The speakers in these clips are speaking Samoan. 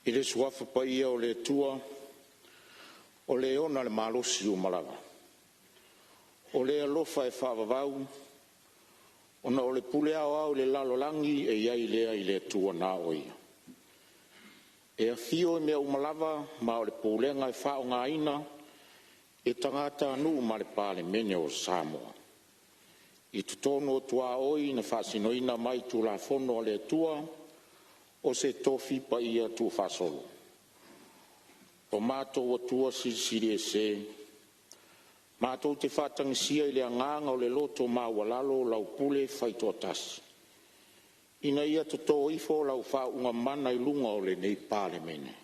I le Suafa Paia o le Atua, o Le ona le malosi uma lava, o Le alofa e faavavau, ona o le pule aoao i le lalolagi e i ai lea i le Atua na o Ia, e afio i mea uma lava ma o le pulega e faaaogaina e tagatanuu ma le Palemene o Samoa. I totonu o tuaoi na faasinoina mai i Tulafono a le Atua o se tofi paia tuufaasolo. O matou Atua Silisili Ese, matou te faatagisia i le agaga o le loto maualalo lau Pule Faitoatasi, ina ia toto ifo lau faauuga mana i luga o lenei Palemene.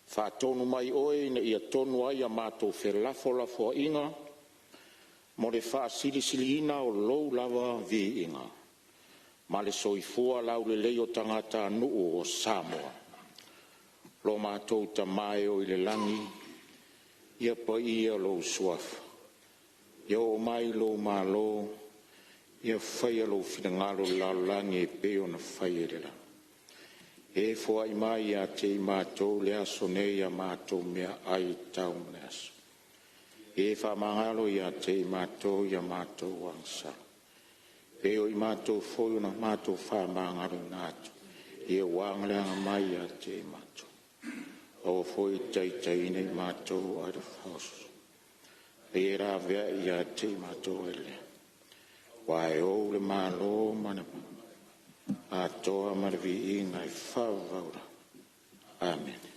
Faatonu mai Oe ina ia tonu ai a matou felafolafoaiga mo le faasilisiliina o Lou lava viiga ma le soifua laulelei o tagatanuu o Samoa. Lo matou Tama e oo i le lagi, ia paia lou Suafa, ia oo mai lou Malo, ia faia lou finagalo i le lalolagi e pei ona faia i le lagi. E foai mai ia te i matou i le aso nei a matou meaai e tatau mo le aso. Ia e faamagalo ia te i matou i a matou agasala, e pei o i matou foi na matou faamagaloina atu e ua agaleaga mai ia te i matou. Aua foi ne i e taitaiina i matou ae le a ia e laveai ia te i matou e le, aua e Ou le Malo ma le atoa ma le viiga e faavavau. Amene.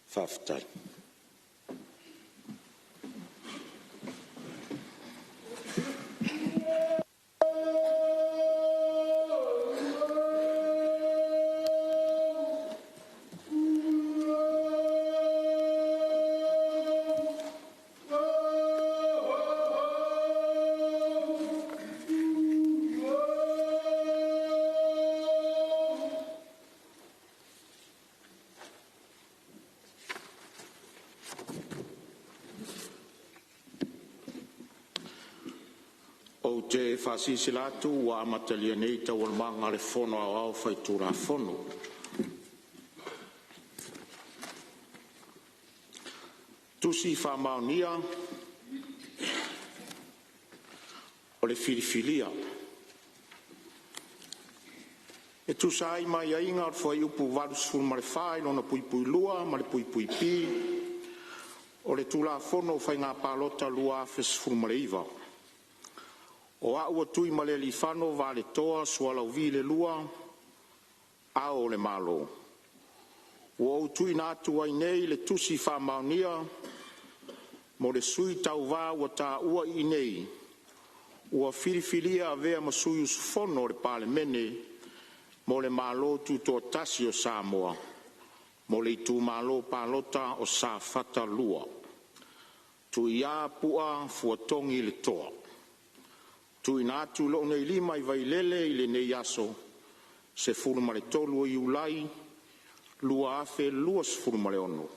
Faafetai. Ou te faasilasila atu ua amatalia nei Taualumaga a le Fono Aoao Faitulafono. Tusi Faamaonia o le Filifilia. E tusa ai ma aiaiga o le Fuaiupu 84(2) ma le (B) o le Tulafono o Faiga Palota 2019, o Au o Tuimalealiifano Vaaletoa Sualauvi II, Ao o le Malo, ua ou tuuina atu ai nei le Tusi Faamaonia mo le Sui Tauva ua taua i inei ua filifilia e avea ma sui usufono o le Palemene mo le Malo Tutoatasi o Samoa mo le Itumalo Palota o Safata 2, Tuiā Puaa Fuatogi Letoa. TUUINA ATU i lou nei lima i Vailele i lenei aso 13 o Iulai 2026.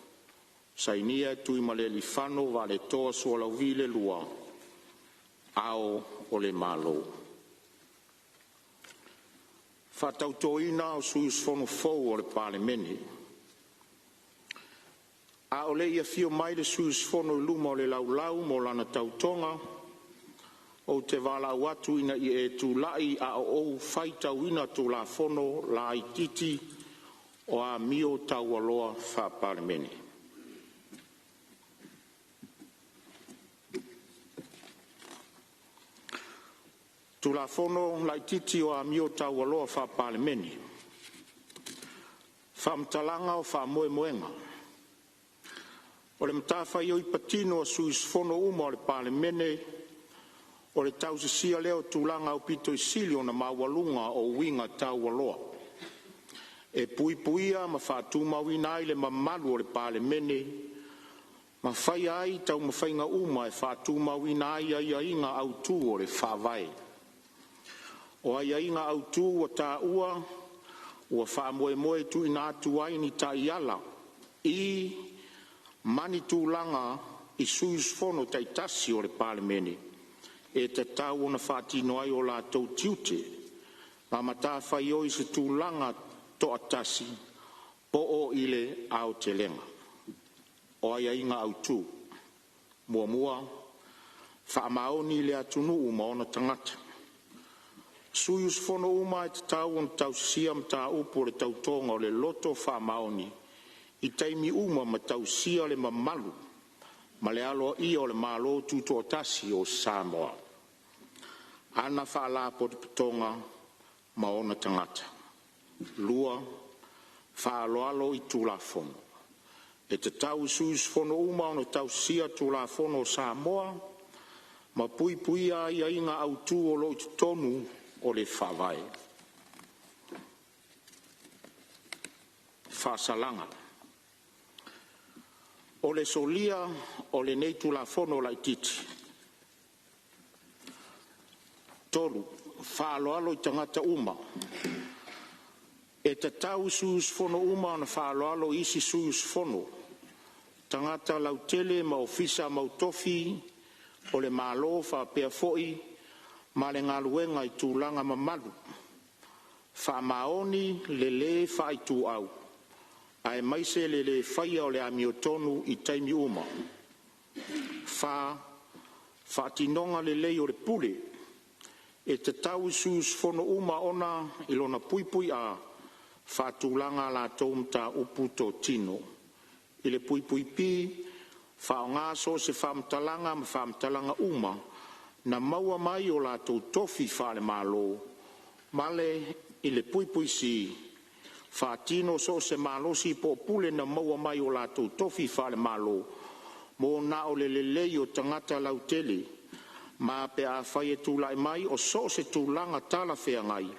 Sainia: Tuimalealiifano Vaaletoa Sualauvi II, Ao o le Malo. Faatautoina o Sui Usufono Fou o le Palemene. A o le i afio mai le sui usufono i luma o le Laulau mo lana tautoga, ou te valaau atu ina ia e tulai a o ou faitauina Tulafono Laiti o Amio Taualoa Faa-Palemene. TULAFONO LAITITI O AMIO TAUALOA FAA-PALEMENE. FAAMATALAGA O FAAMOEMOEGA. O le matafaioi patino a sui usufono uma o le Palemene o le tausisia lea o tulaga aupito sili ona maualuga o uiga taualoa e puipuia ma faatumauina ai le mamalu o le Palemene ma faia ai taumafaiga uma e faatumauina ai aiaiga autu o le Faavae. O aiaiga autu ua taua ua faamoemoe e tuuina atu ai ni taiala i ma ni tulaga i sui usufono taitasi o le Palemene e tatau ona faatino ai o latou tiute ma matafaioi i se tulaga toatasi po o i le aotelega. O aiaiga autu: 1. Faamaoni i le atunuu ma ona tagata. O sui usufono uma e tatau ona tausisia mataupu o le Tautoga o le Loto Faamaoni i taimi uma ma tausia le mamalu ma le aloaia o le Malo Tutoatasi o Samoa, ana Faalapotopotoga ma ona tagata. 2. Faaaloalo i Tulafono. E tatau i sui usufono uma ona tausisia Tulafono a Samoa ma puipuia aiaiga autu o lo o i totonu o le Faavae. Faasalaga: O le solia o lenei Tulafono Lautiti. 3. Faaaloalo i tagata uma. E tatau i sui usufono uma ona faaaloalo i isi sui usufono, tagata lautele ma ofisa mautofi o le Malo faapea foi ma le galuega i tulaga mamalu. Faamaoni le le faaituau, aemaise le le faia o le amiotonu i taimi uma. 4. Faatinoga lelei o le pule. E tatau i sui usufono uma ona: (a) Faatulaga a latou mataupu totino. (b) Faaaoga so o se faamatalaga ma faamatalaga uma na maua mai o latou tofi faale-Malo, ma le (c) Faatino so o se malosi po o pule na maua mai o latou tofi faale-Malo mo na o le lelei o tagata lautele, ma pe afai e tulai mai o so o se tulaga talafeagai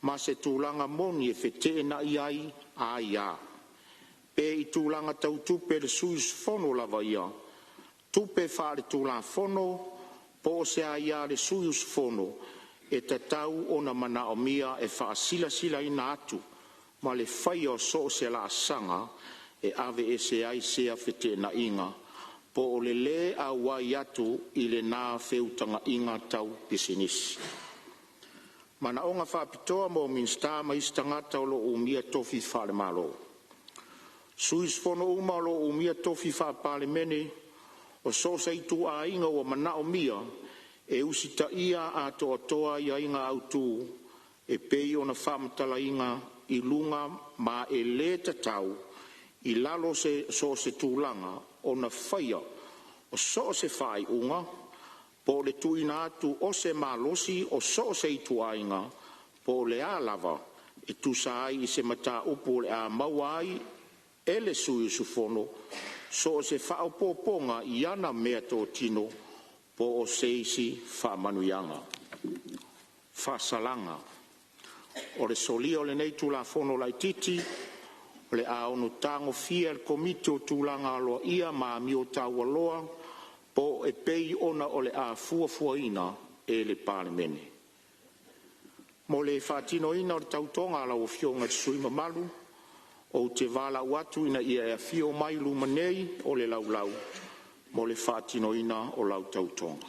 ma se tulaga moni e feteenai ai aia, pe i tulaga tau tupe a le sui usufono lava ia, tupe faaletulafono po o se aia a le sui usufono e tatau ona manaomia e faasilasilaina atu ma le faia o so o se laasaga e aveese ai sea feteenaiga po o le le auai atu i lena feutagaiga tau pisinisi. Manaoga Faapitoa mo Minisita ma isi Tagata o lo o Umia Tofi Faale-Malo: Sui usufono uma o lo o umia tofi faa-Palemene o so o se ituaiga ua manaomia e usitaia atoatoa aiaiga autu e pei ona faamatalaina i luga ma e le tatau, i lalo o so o se tulaga, ona faia so o se faaiuga po o le tuuina atu o se malosi o so o se ituaiga po o le a lava e tusa ai ma se mataupu o le a maua ai e le sui usufono so o se faaopoopoga i ana meatotino po o se isi faamanuiaga. Faasalaga: O le solia o lenei Tulafono Lautiti, o le a ono tagofia e le Komiti o Tulaga Aloaia ma Amio Taualoa po o e pei ona o le a fuafuaina e le Palemene. Mo le faatinoina o le Tautoga a lau Afioga i le sui usufono mamalu, ou te valaau atu ina ia e afio mai i luma nei o le Laulau mo le faatinoina o lau Tautoga.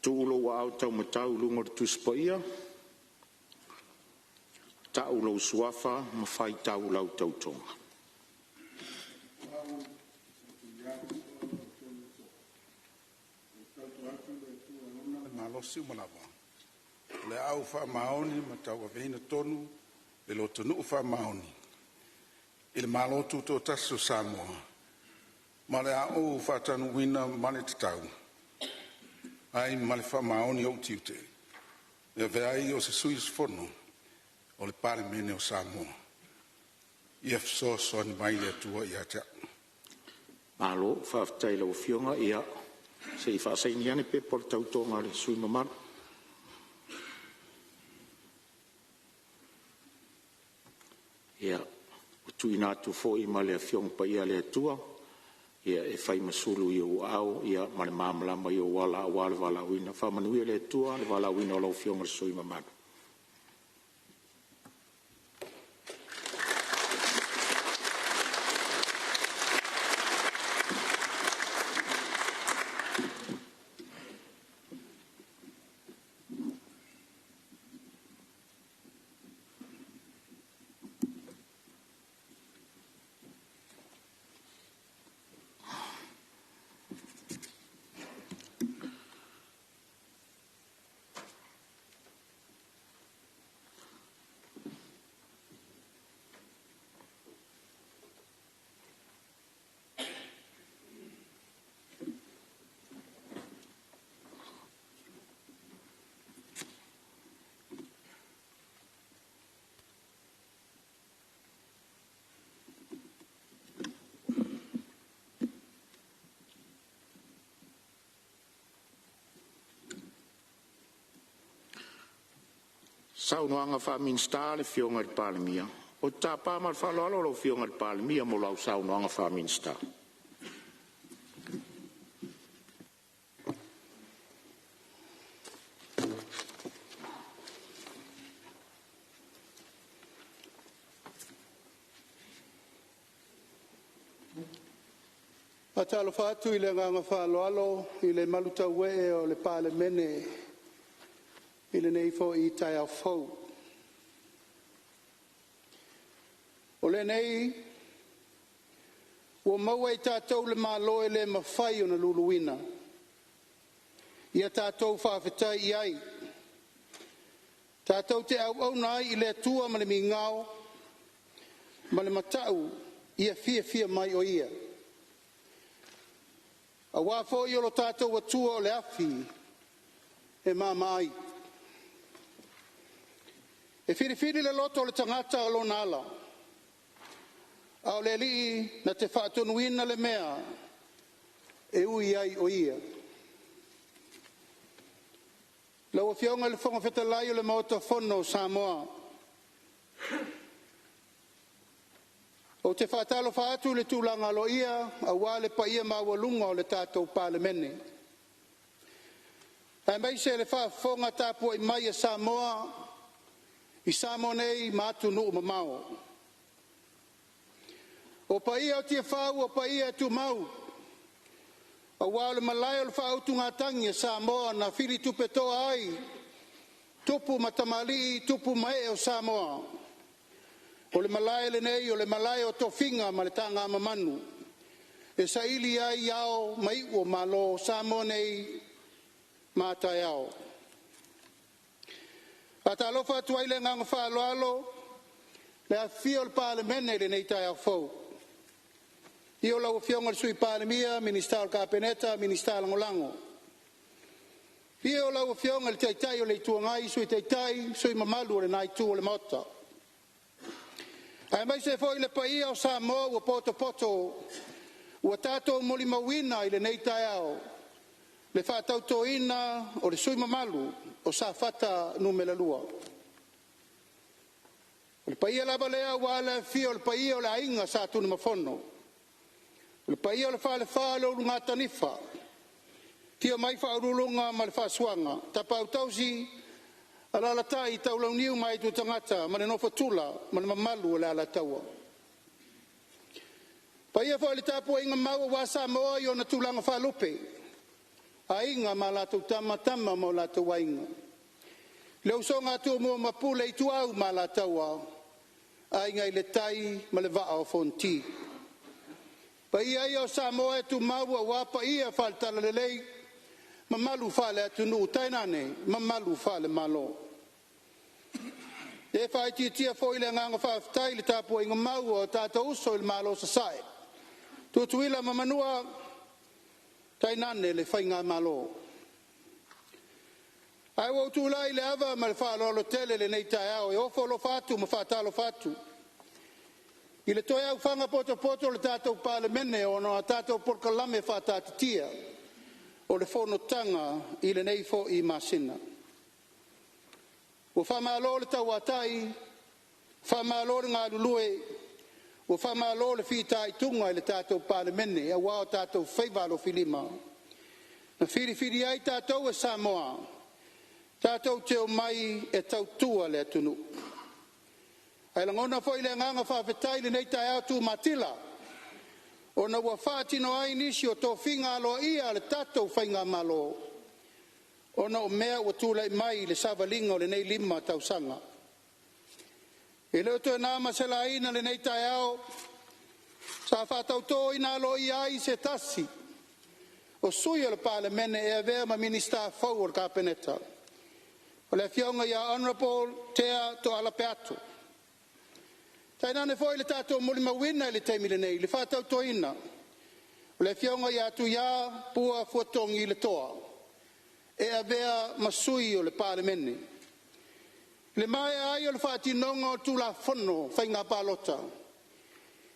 Tuu lou aao taumatau i luga o le Tusi Paia, tau lou Suafa ma faitau lau tautoga. O le a ou faamaoni ma tauaveina tonu le lotonuu faamaoni i le Malo Tutoatasi o Samoa, ma o le a ou faataunuuina ma le tatau ai ma le faamaoni ou tiute e avea ai o se sui usufono o le Palemene o Samoa. Ia fesoasoani mai le Atua ia te a'u. Malo faafetai i lau Afioga, se i saini ane le pepa o le tautoga a le sui usufono mamalu. Ia, ua tuuina atu foi ma le Afioga Paia a le Atua e fai ma sulu i ou aao ma le malamalama i ou ala aua le valaauina. Faamanuia le Atua i le valaauina o lau Afioga i le sui usufono mamalu. Saunoaga Faa-Minisita a le Afioga i le Palemia. Ou te tapa ma le faaaloalo lau Afioga i le Palemia mo lau saunoaga faa-Minisita. Faatalofa atu i le agaga faaaloalo i le malutauee o le Palemene i lenei foi taeao fou. O lenei ua maua e i tatou le Malo e le mafai ona luluina, ia tatou faafetai i ai, tatou te auauna ai i le Atua ma le migao ma le mata'u ia fiafia mai o Ia. Aua foi o lo tatou Atua o le afi e mama ai. E filifili le loto o le tagata lona ala, a o le Alii na te faatonuina le mea e ui ai o ia. Lau Afioga i le Fofoga Fetalai o le Maota Fono o Samoa, ou te faatalofa atu i le tulaga aloaia aua le paia maualuga o le tatou Palemene, aemaise le faafofoga tapuai mai a Samoa i Samoa nei ma atunuu mamao. O paia o Tiafau o paia e tumau, aua o le malae o le faautugatagi a Samoa na filitupetoa ai tupu ma tamalii, tupu ma ee o Samoa. O le malae lenei o le malae o tofiga ma le tagamamanu e saili ai ao ma iu o Malo o Samoa nei ma a taeao. E faatalofa atu ai i le agaga faaaloalo i le afifio o le Palemene i lenei taeao fou, afio lau Afioga i le Sui Palemia, Minisita o le Kapeneta, Minisita Lagolago. Afio lau Afioga i le Taitai o le Itu Agai, Sui Taitai ma sui usufono mamalu o lena Itu o le Maota, aemaise foi le paia o Samoa ua potopoto ua tatou molimauina i lenei taeao le faatautoina o le sui usufono mamalu o Safata 2. O le paia lava lea aua le afifio o le paia o le Aiga Sa Tunumafono, o le paia o le Falefa o le Ulugatanifa, afio mai Faauluuluga ma le Faasuaga, Tapaau tausi, alalatai Taulauniu ma Aitutagata ma le Nofoatula ma le mamalu o le Alataua. Paia foi i le tapuaiga mau aua Samoa i ona tulaga faalupe, Aiga ma latou Tama, Tama ma o latou Aiga, le usoga a Tumua ma Pule, Ituau ma Alataua, Aiga i le Tai ma le Vaa o Fonoti. Paia ia o Samoa e tumau aua paia faale-Talalelei, mamalu faale-Atunuu tainane mamalu faale-Malo. Le faaitiitia foi le agaga faafetai i le tapuaiga mau a o tatou uso i le Malo i Sasae, Tutuila ma Manua, tainane le Faigamalo. Ae ua ou tulai i le ava ma le faaaloalo tele i lenei taeao e ofo alofa atu ma faatalofa atu i le toe aofaga potopoto o le tatou Palemene ona o a tatou polokalame faataatitia o le fonotaga i lenei foi masina. Ua faamalo le tauatai, faamalo le galulue, ua faamalo le fitaituga i le tatou Palemene aua o tatou faiva alofilima na filifili ai tatou e Samoa tatou te omai e tautua le atunuu. Ae lagona foi le agaga faafetai i lenei taeao tumatila ona ua faatino ai nisi o tofiga aloaia a le tatou faigamalo ona o mea ua tulai mai i le savaliga o lenei 5 tausaga. E le o toe na ma se laina lenei taeao sa faatautoina aloaia ai se tasi o sui o le Palemene e avea ma Minisita fou o le Kapeneta, o le Afioga ia Honourable Tea Tooala Peato. Tainane foi le tatou molimauina i le taimi lenei le faatautoina o le Afioga ia Tuia Pua Fuatogi Letoa e avea ma Sui o le Palemene. I le maea ai o le faatinoga o Tulafono o Faiga Palota,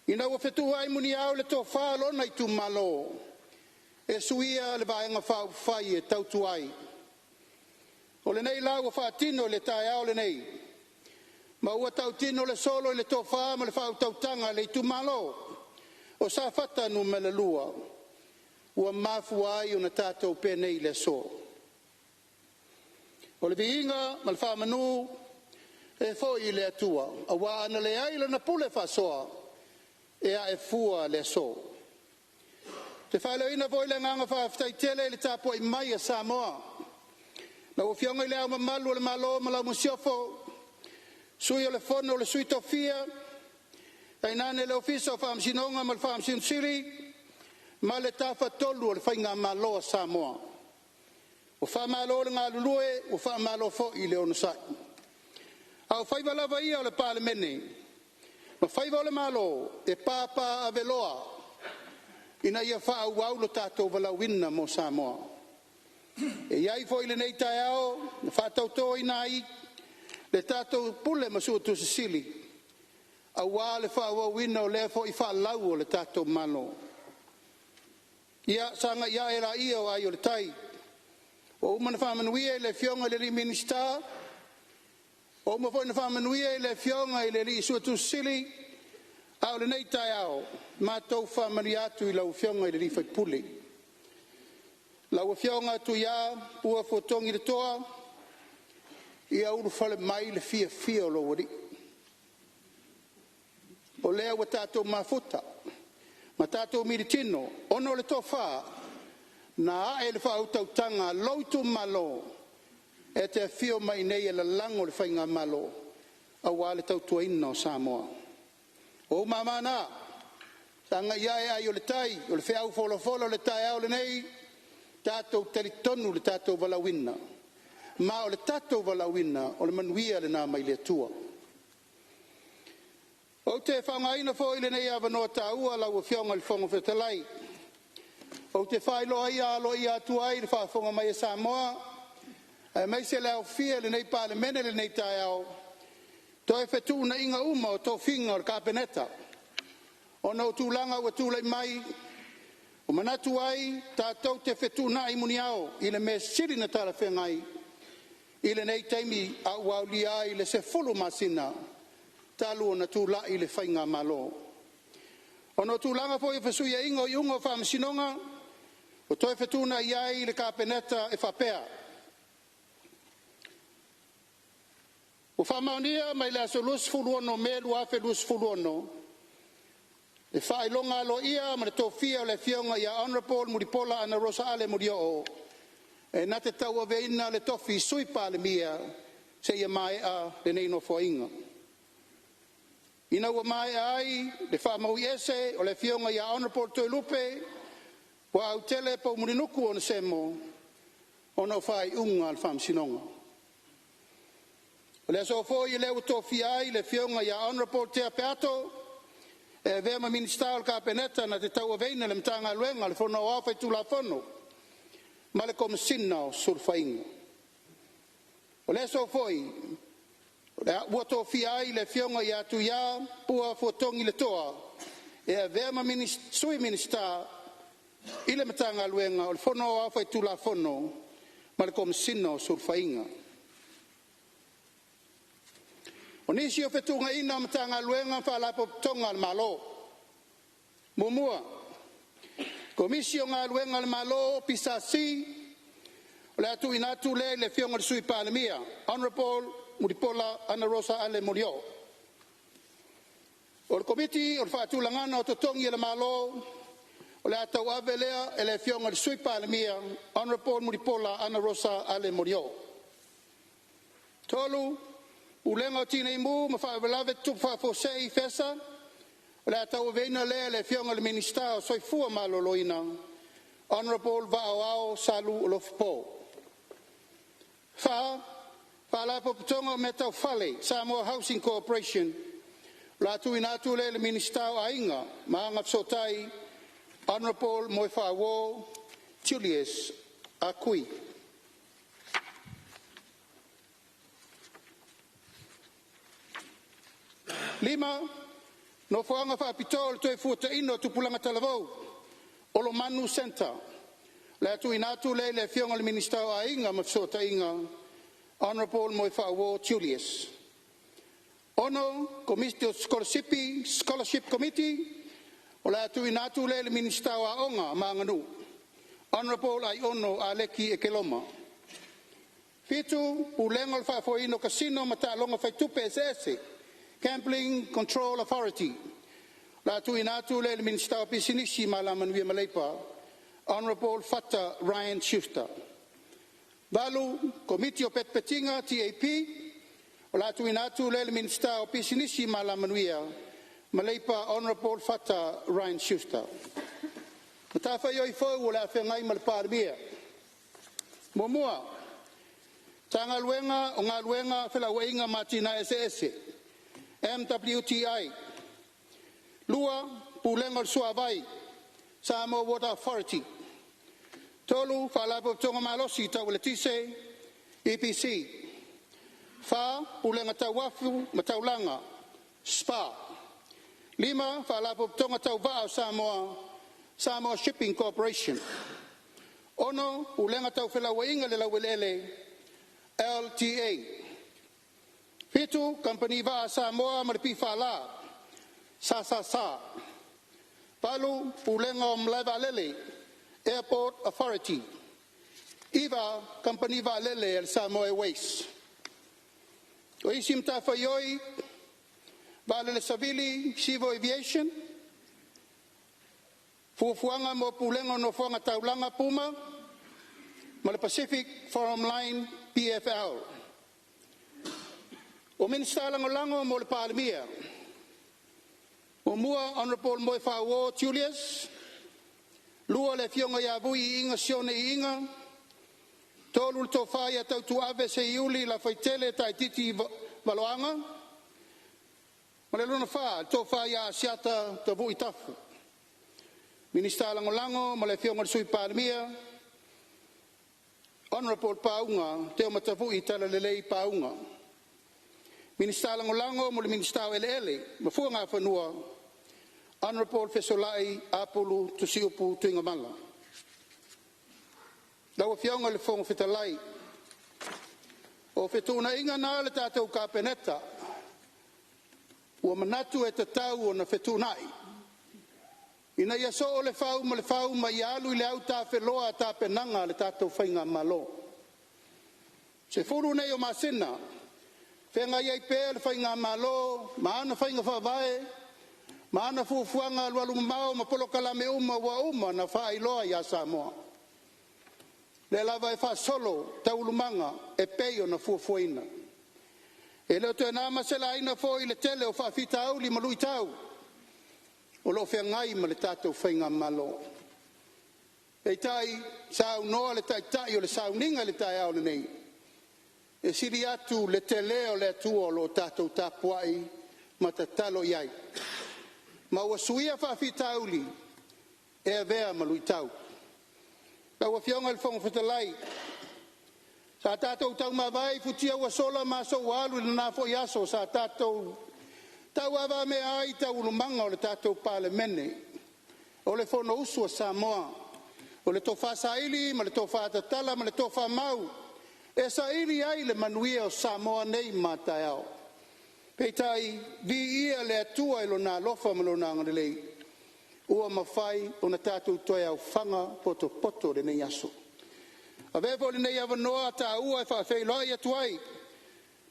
ina ua fetuuai muniao le tofa a lona itumalo e suia le Vaega Faaupufai e tautua ai. O lenei la ua faatino i le taeao lenei, ma ua tautino le solo i le tofa ma le faautautaga a le itumalo o Safata 2, ua mafua ai ona tatou penei i le aso. O le viiga ma le faamanu e foi i le Atua, aua ana leai Lana pule faasoa, e ae fua le aso. Ou te faaleoina foi le agaga faafetai tele i le tapuai mai a Samoa, lau Afioga i Le Ao Mamalu o le Malo ma lau Masiofo, Sui o le Fono a Sui Tofia, tainane le Ofisa o Faamasinoga ma le Faamasino Sili ma le Tafatolu o le Faigamalo a Samoa. Ua faamalo le galulue, ua faamalo foi le onosai. A o faiva lava ia o le Palemene ma faiva o le Malo, e papaaveloa ina ia faaauau lo tatou valaauina mo Samoa. E i ai foi lenei taeao na faatautoina ai le tatou Pule ma Suetusi Sili aua le faaauauina o lea foi faalau o le tatou Malo. Ia sagai ae laia o ai o le tai, ua uma ona faamanuia i le Afioga i le Minisita, ua uma foi ona faamanuia i le Afioga i le Suetusi Sili, a o lenei taeao, matou faamanuia atu i lau Afioga i le sui usufono, lau Afioga Tuia Pua Fuatogi Letoa, ia ulufale mai le fiafia o lou alii. O lea ua tatou mafuta ma tatou militino ona o le tofa na ae i le faautautaga a lou itumalo e te afio mai i inei e lalago le Faigamalo aua le tautuaina o Samoa. O ou mama na, sagai ae ai o le tai, o le feau folafola o le taeao lenei, tatou talitonu i le tatou valaauina, ma o le tatou valaauina o le manuia lena mai le Atua. Ou te faaaogaina foi lenei avanoa taua lau Afioga i le Fofoga Fetalai, ou te faailoa aloaia atu ai i le faafofoga mai a Samoa aemaise le aofia i lenei Palemene i lenei taeao, toe fetuunaiga uma o tofiga o le Kapeneta ona o tulaga ua tulai mai, ua manatu ai tatou te fetuunai muniao i le mea e sili ona talafeagai i lenei taimi a ua aulia ai le 10 masina talu ona tulai le Faigamalo. Ona o tulaga foi o fesuiaiga o iuga o faamasinoga, ua toe fetuunai ai le Kapeneta e faapea: Ua faamaonia mai le aso 26 Me 2026 le faailoga aloaia ma le tofia o le Afioga ia Honourable Mulipola Anarosa Ale Molioo e na te tauaveina le tofi Sui Palemia seia maea lenei Nofoaiga. Ina ua maea ai le faamauiese o le Afioga ia Honourable Toelupe Puaautele Poumulinuku Onesemo ona o faaiuga a le Faamasinoga. O le aso foi lea ua tofia ai le Afioga ia Hon Tea Peato e avea ma Minisita o le Kapeneta na te tauaveina le Matagaluega o le Fono Aoao Faitulafono ma le Komesina o Sulufaiga. O le aso foi ua tofia ai le Afioga ia Tuia Pua Fuatogi Letoa e avea ma Sui Minisita i le Matagaluega o le Fono Aoao Faitulafono ma le Komesina o Sulufaiga. O nisi o fetuunaiga o Matagaluega ma Faalapotopotoga a le Malo: 1. Komisi o Galuega a le Malo PSC o le a tuuina atu lea i le Afioga i le Sui Palemia, Hon Mulipola Anarosa Ale Molioo. O le Komiti o le Faatulagaga o Totogi a le Malo o le a tauavea lea e le Afioga i le Sui Palemia, Hon Mulipola Anarosa Ale Molioo. 3. Pulega o Tineimu ma Faalavelave Tutupu Faafuasei Fesa. O le a tauaveina lea e le Afioga i le Minisita o le Soifua Maloloina, Hon Vaa Saleulu Alofapo. 4. Faalapotopotoga o Mea Tau Fale Samoa Housing Corporation. O le a tuuina atu lea i le Minisita o Aiga ma Agafesootai, Hon Moefaauo Julius Ah Kui. 5. Nofoaga Faapitoa o le Toefuataiga o Tupulaga Talavou, Olomanu Centre. O le a tuuina atu lea i le Afioga i le Minisita o Aiga ma Fesootaiga, Hon Moefaauo Julius. 6. Komiti o Sikolasipi Scholarship Committee. O le a tuuina atu lea i le Minisita o Aoga ma Aganuu, Hon Aiono Aleki Ekeloma. 7. Pulega o le Faafoeina o Casino ma Taaloga Faitupe Eseese Gambling Control Authority. O le a tuuina atu lea i le Minisita o Pisinisi, Alamanuia ma Leipa, Hon Fata Ryan Schuster. 8. Komiti o Petipetiga TAP. O le a tuuina atu lea i le Minisita o Pisinisi, Alamanuia ma Leipa, Hon Fata Ryan Schuster. Matafaioi fou o le a feagai ma le Palemia: 1. Matagaluega o Galuega, Felauaiga ma Atinae Eseese MWTI. 2. Pulega o le Suavai Samoa Water Authority. 3. Faalapotopotoga Malosi Tau Eletise EPC. 4. Pulega Tau Uafu ma Taulaga SPA. 5. Faalapotopotoga Tau Vaa o Samoa Samoa Shipping Corporation. 6. Pulega Tau Felauaiga i le Laueleele LTA. 7. Kamupani Vaa a Samoa ma le PFL SSS. 8. Pulega o Malae Vaalele Airport Authority. 9. Kamupani Vaalele a le Samoa Airways. O isi matafaioi: Vaalele Savili Civil Aviation, Fuafuaga mo Pulega o Nofoaga Taulaga PUMA ma le Pacific Forum Line PFL. O Minisita Lagolago mo le Palemia: 1. Hon Moefaauo Julius. 2. Afioga Vui Iiga Sione Iiga. 3. Tofa Tautuave Seiuli Lafaitele Taititi Valoaga ma le 4. Tofa Asiata Tavui Tafu. Minisita Lagolago o le Sui Palemia: Hon Pauga Teomatavui Talalelei Pauga. Minisita Lagolago mo le Minisita o Eleele ma Fuagafanua, Hon Fesolai Apulu Tusiupu Tuigamala. Lau Afioga i le Fofoga Fetalai, o fetuunaiga na a le tatou Kapeneta ua manatu e tatau ona fetuunai, ina ia soo le fau ma le fau ma ia alu i le autafeloa tapenaga a le tatou faigamalo. 10 nei o masina feagai ai pea le Faigamalo ma ana faiga faavae ma ana fuafuaga alualumamao ma polokalame uma ua uma ona faailoa ia Samoa. O lea lava e faasolo taualumaga e pei ona fuafuaina. E le o toe na ma se laina foi le tele o faafitauli ma luitau o lo o feagai ma le tatou faigamalo. Peitai, saunoa le Taitai o le sauniga i le taeao lenei, E sili atu le tele o le Atua o lo o tatou tapuai ma tatalo i ai, ma ua suia faafitauli e avea ma luitau. Lau Afioga i le Fofoga Fetalai, sa tatou taumavae i futia ua sola ma aso ua alu i lena foi aso sa tatou tauavamea ai taulumaga o le tatou Palemene o le Fonousu a Samoa. O le tofa saili ma le tofa tatala ma le tofa mau e saili ai le manuia o Samoa nei ma a taeao. Peitai, viia le Atua i Lona alofa ma Lona agalelei ua mafai ona tatou toe aofaga potopoto i lenei aso. Avea foi lenei avanoa taua e faafeiloai atu ai i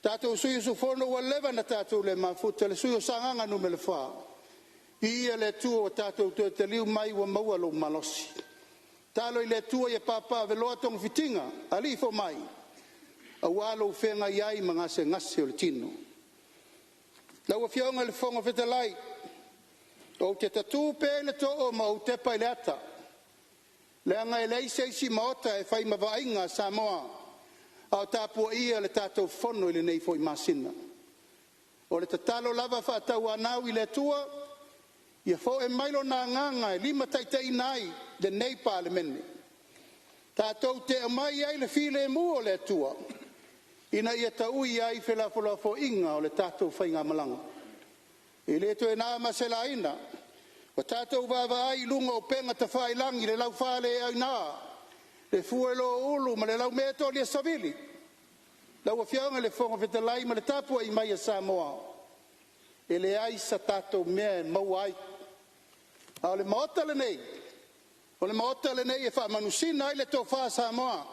tatou sui usufono ua leva ona tatou le mafuta, le sui usufono o Sagaga 4, viia le Atua ua tatou toe taliu mai ua maua lou malosi. Tatalo i le Atua ia papaaveloa togafitiga a alii fomai aua lou feagai ai ma gasegase o le tino. Lau Afioga i le Fofoga Fetalai, ou te tatu pea i le too ma ou tepa i le ata, leaga e leai se isi Maota e fai ma vaaiga a Samoa a o tapuaia le tatou Fono i lenei foi masina. O le tatalo lava faatauanau i le Atua, ia fo'e mai Lona Agaga e limataitaiina ai lenei Palemene, tatou te aumai ai le filemu o le Atua ina ia taui ai felafolafoaiga a le tatou faigamalaga. E le toe na ma se laina, ua tatou vaavaai i luga o upega tafailagi i le laufaleauina, le fuelō-ulu ma le laumea-tolia savili. Lau Afioga i le Fofoga Fetalai ma le tapuai mai a Samoa, e leai sa tatou mea e maua ai, a o le Maota lenei, o le Maota lenei e faamanusina ai le tofa a Samoa,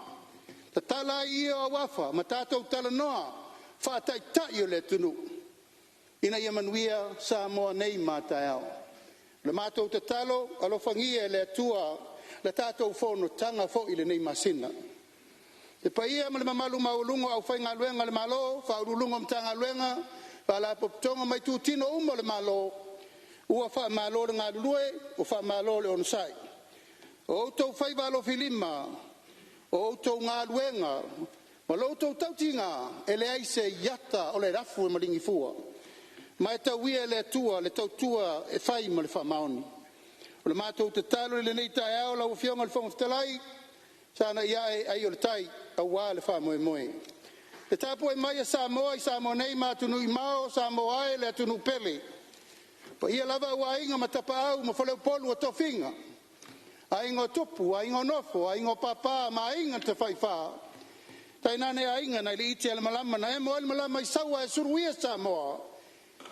tatala ai ie o auafa ma tatou talanoa faa-Taitai o le atunuu ina ia manuia Samoa nei ma a taeao. O le matou tatalo, alofagia e le Atua le tatou fonotaga foi i lenei masina. Le paia ma le mamalu maualuga o le aufaigaluega a le Malo, Ofisa Sili o Pulega o Matagaluega, Faalapotopotoga ma itutino uma o le Malo, ua faamalo le galulue, ua faamalo le onosai. O outou faiva alofilima o a outou galuega ma lo outou tautiga, e leai se iata o le afu e maligi fua, ma e tauia e le Atua le tautua e fai ma le faamaoni. O le matou tatalo i lenei taeao lau Afioga i le Fofoga Fetalai, sagai a'e ai o le tai aua le faamoemoe. Le tapuai mai a Samoa i Samoa nei ma atunuu e mamao, Samoa e le atunuu pele, o paia lava aua Aiga ma Tapaau ma Faleupolu o tofiga, Aiga o Tupu, Aiga o Nofo, Aiga o Papa ma Aiga na Tafaifa, tainane Aiga nai le iti a le malama na emo ai le malama i Saua ae suluia Samoa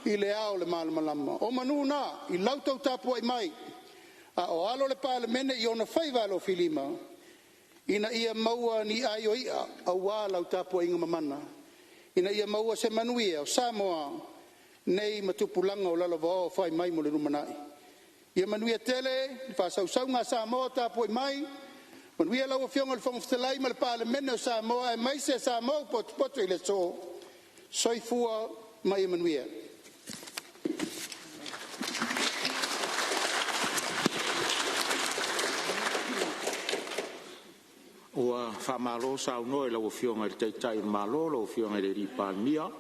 i le ao o le malamalama. O manu na i lau tou tapuai mai a o alo le Palemene i ona faiva alofilima ina ia maua ni ai o i'a aua lau tapuaiga mamana ina ia maua se manuia o Samoa nei ma tupulaga o lalovaoa fai mai mo le lumanai. Ia manuia tele le faasausauga a Samoa o tapuai mai, manuia lau Afioga i le Fofoga Fetalai ma le Palemene o Samoa aemaise Samoa ua potopoto i le aso. Soifua ma ia manuia. Ua faamalo saunoa i lau Afioga i le Taitai o le Malo lau Afioga i le Palemia.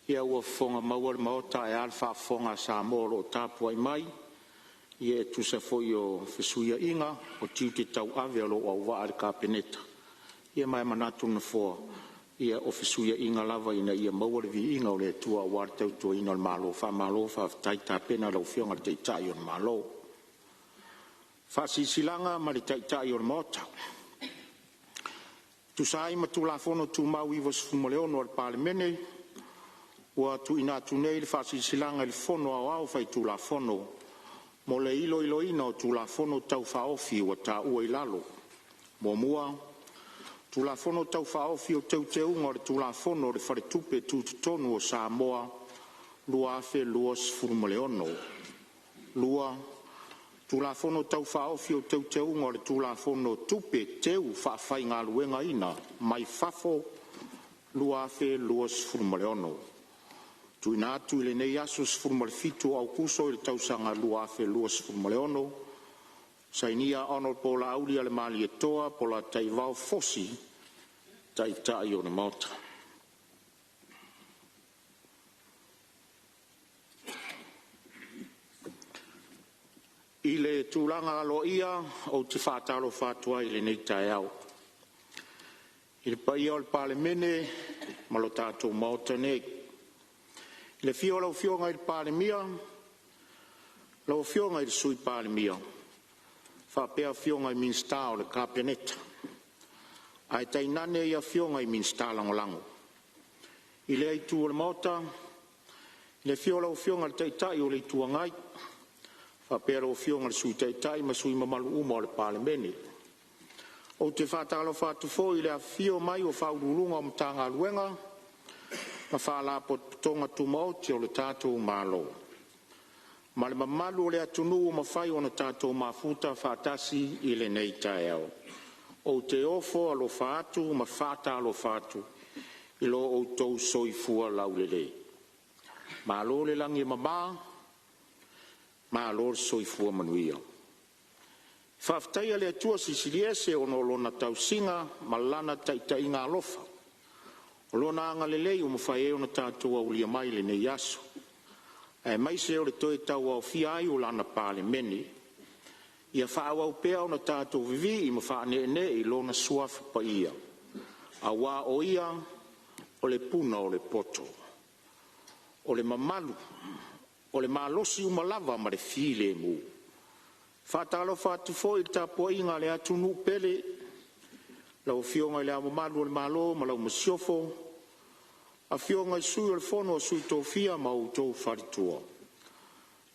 Ia ua fofoga le Maota ae a le faafofoga a Samoa o lo o tapuai mai e tusa foi o fesuiaiga o tiute tauave o lou auvaa i le Kapeneta. Ia ma e manatu le Nofoa, ia o fesuiaiga lava ina ia maua le viiga o le Atua aua le tautuaina o le Malo. Faamalo faafetai tapena i lau Afioga i le Taitai o le Malo. E tusa ai ma Tulafono Tumau 96 a le Palemene, ua tuuina atu nei le Faasilasilaga i le Fono Aoao Faitulafono mo le iloiloina o Tulafono Tau Faaofi ua taua i lalo: 1. Tulafono Tau Faaofi o Teuteuga o le Tulafono o le Faletupe Tutotonu o Samoa 2026. 2. Tulafono Tau Faaofi o Teuteuga o le Tulafono o Tupe Teu Faafaigaluegaina mai Fafo 2026. TUUINA ATU i lenei aso 17 o Aokuso 2026. Sainia: Hon Laauli Malietoa Polataivao Fosi, Taitai o le Maota. I le tulaga aloaia ou te faatalofa atu ai i lenei taeao i le paia o le Palemene ma le tatou Maota nei, i le afio o lau Afioga i le Palemia, lau Afioga i le Sui Palemia faapea Afioga i Minisita o le Kapeneta ae tainane Afioga i Minisita Lagolago. I lea itu o le Maota, i le afio o lau Afioga i le Taitai o le Itu Agai faapea lau Afioga i le Sui Taitai ma sui usufono mamalu uma o le Palemene. Ou te faatalofa atu foi i le afifio mai o Ofisa Sili o Pulega o Matagaluega ma Faalapotopotoga Tumaoti a le tatou Malo ma le mamalu o le atunuu ua mafai ona tatou mafuta faatasi i lenei taeao. Ou te ofo alofa atu ma faatalofa atu i lo outou soifua laulelei. Malo le lagi e mama, malo le soifua manuia. E faafetaia le Atua Silisili Ese ona o Lona tausiga ma Lana taitaiga alofa, o Lona agalelei ua mafai ai ona tatou aulia mai lenei aso, aemaise o le toe tauaofia ai o Lana Palemene. Ia faaauau pea ona tatou vivii ma faaneenee i Lona Suafa Paia, aua o Ia o le puna o le poto, o le mamalu, o le malosi uma lava ma le filemu. E faatalofa atu foi i le tapuaiga a le atunuu pele, lau Afioga i Le Ao Mamalu o le Malo ma lau Masiofo, Afioga i le Sui o le Fono a Sui Tofia ma outou faletua,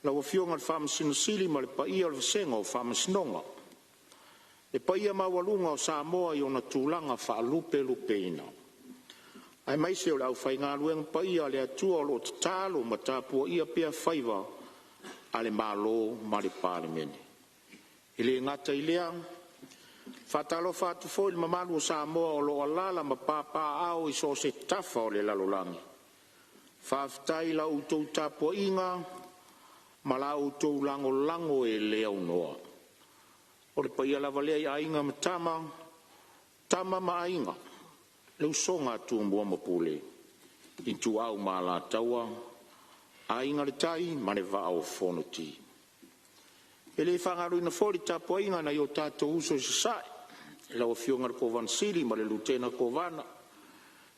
lau Afioga i le Faamasino Sili ma le paia o le vasega o Faamasinoga. Le paia maualuga o Samoa i ona tulaga faalupelupeina, aemaise o le aufaigaluega paia a le Atua o lo o tatalo ma tapuaia pea faiva a le Malo ma le Palemene. E le gata i lea, e faatalofa atu foi i le mamalu o Samoa o lo o alaala ma papaaao i so o se tafa o le lalolagi. Faafetai i la outou tapuaiga ma la outou lagolago e le aunoa. O le paia lava lea i Aiga ma Tama, o Tama ma Aiga, le usoga a Tumua ma Pule, Ituau ma Alataua, Aiga i le Tai ma le Vaa o Fonoti. E le faagaloina foi le tapuaiga a nai o tatou uso i Sasae, lau Afioga i le Kovana Sili ma le Lutena Kovana,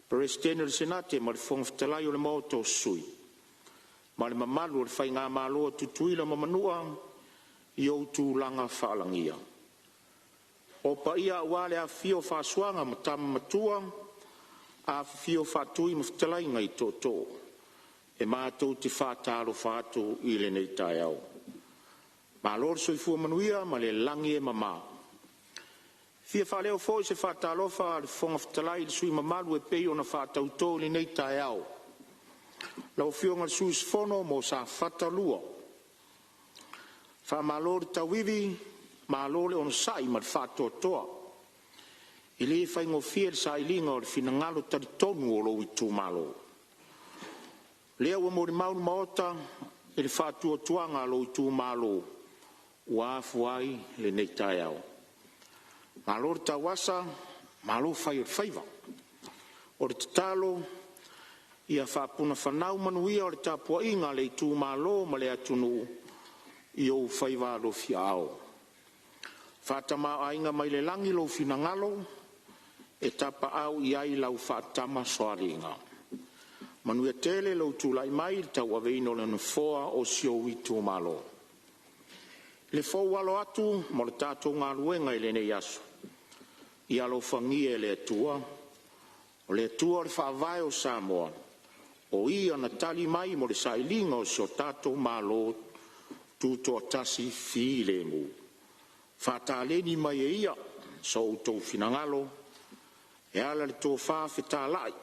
Peresetene o le Senate ma le Fofoga Fetalai o le Maota o Sui, ma le mamalu o le Faigamalo a Tutuila ma Manua i ou tulaga faalagia. O paia aua le afifio o Fa'asuaga ma Tama Matua, afifio Fa'atui ma Fetalaiga i Tootoo, e matou te faatalofa atu i lenei taeao. Malo le soifua manuia ma le lagi e mama. E fia faaleo foi se faatalofa a le Fofoga Fetalai i sui usufono mamalu e pei ona faatauto i lenei taeao: Lau Afioga i le sui usufono mo Safata 2, faamalo le tauivi, malo le onosai ma le faatoatoa. E le faigofie le sailiga o le finagalo talitonu o lou itumalo. O lea ua molimau le Maota i le faatuatuaga o lou itumalo ua afua ai lenei taeao. Malo le tauasa, malo fai o le faiva. O le tatalo, ia faapunafanau manuia o le tapuaiga a le itumalo ma le atunuu i ou faiva alofiaao. Faatamaoaiga mai le lagi lou finagalo e tapaau i ai lau faatamasoaliiga. Manuia tele lou tulai mai i le tauaveina o le Nofoa o si ou itumalo. I le fou alo atu mo le tatou galuega i lenei aso, ia alofagia e le Atua, o le Atua o le Faavae o Samoa, o Ia na tali mai mo le sailiga o si o tatou Malo Tutoatasi filemu. Faataleni mai e Ia so outou finagalo e ala i le tofa fetalai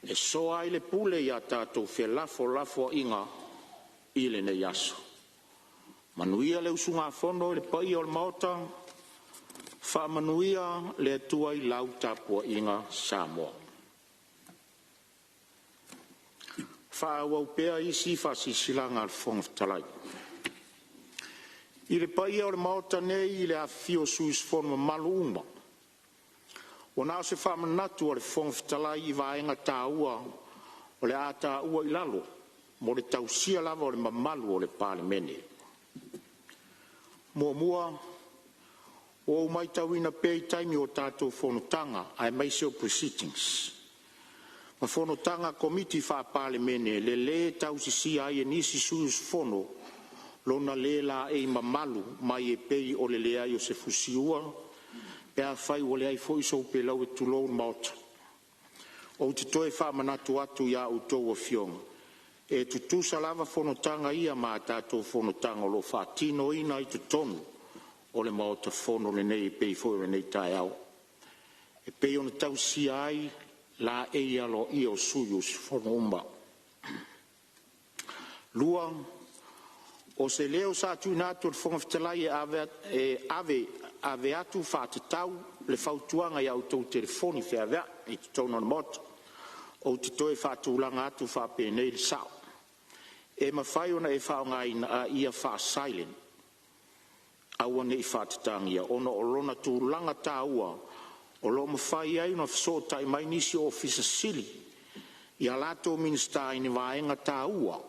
e soa ai le pule i a tatou felafolafoaiga i lenei aso. Manuia le usugafono i le paia o le Maota, faamanuia le Atua i lau tapuaiga Samoa. Faaauau pea isi Faasilasilaga a le Fofoga Fetalai. I le paia o le Maota nei i le afifio o sui usufono mamalu uma, ua na o se faamanatu a le Fofoga Fetalai i vaega taua o le a taua i lalo, mo le tausia lava o le mamalu o le Palemene. Ua ou matauina pea i taimi o tatou fonotaga aemaise o Pre-sittings ma fonotaga a Komiti Faa-Palemene le lē tausisia ai e nisi sui usufono lona le laei mamalu mai e pei o le leai o se fusiua pe afai ua leai foi sou peleue tulou le Maota. Ou te toe faamanatu atu i a outou Afioga, e tutusa lava fonotaga ia ma a tatou fonotaga o lo o faatinoina i totonu o le Maota Fono lenei e pei foi o lenei taeao, e pei ona tausisia ai laei aloaia o sui usufono uma. Lua, o se leo sa tuuina atu e le Fofoga Fetalai e ave atu faatatau le fautuaga i a outou telefoni feaveai i totonu o le Maota. Ou te toe faatulaga atu faapenei le sao: E mafai ona e faaaogaina a ia faa-silent, aua ne i faatatagina, ona o lona tulaga taua o lo o mafai ai ona fesootai mai nisi o Ofisa Sili i a latou Minisita i ni vaega taua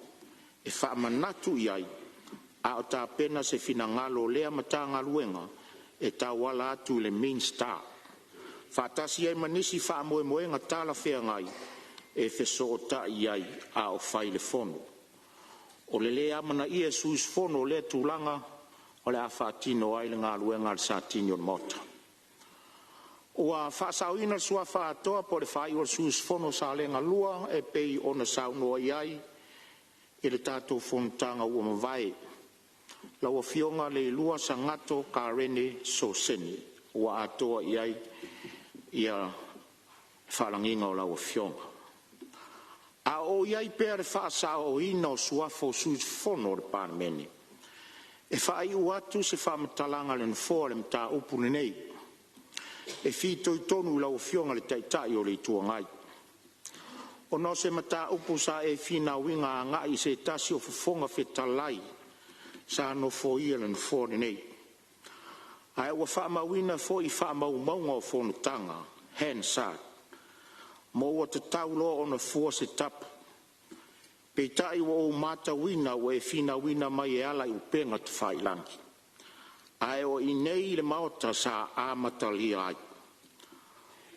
e faamanatu i ai a o tapena se finagalo o lea Matagaluega e tauala atu i le Minisita, faatasi ai ma nisi faamoemoega talafeagai e fesootai i ai a o fai le fono. O le le amanaia e sui usufono o lea tulaga, o le a faatino ai le galuega a le Satini o le Maota. Ua faasaoina le suafa atoa po o le faaiu o le sui usufono o Salega 1 e pei ona saunoa i ai i le tatou fonotaga ua mavae, lau Afioga Leilua Sagatto Karene Sosene, ua atoa i ai le faalagiga o lau Afioga. A o i ai pea i le faasaoina o suafa o sui usufono o le Palemene, e faaiu atu se faamatalaga a le Nofoa i le mataupu lenei, e fitoitonu i lau Afioga i le Taitai o le Itu Agai, ona o se mataupu sa e finauina agai i se tasi o Fofoga Fetalai sa nofoia le Nofoa lenei, ae ua faamauina foi i faamaumauga o Fonotaga Hansard, ma ua tatau loa ona fua se tapu. Peitai ua ou matauina ua e finauina mai e ala i upega tafailagi, ae o inei i le Maota sa amatalia ai.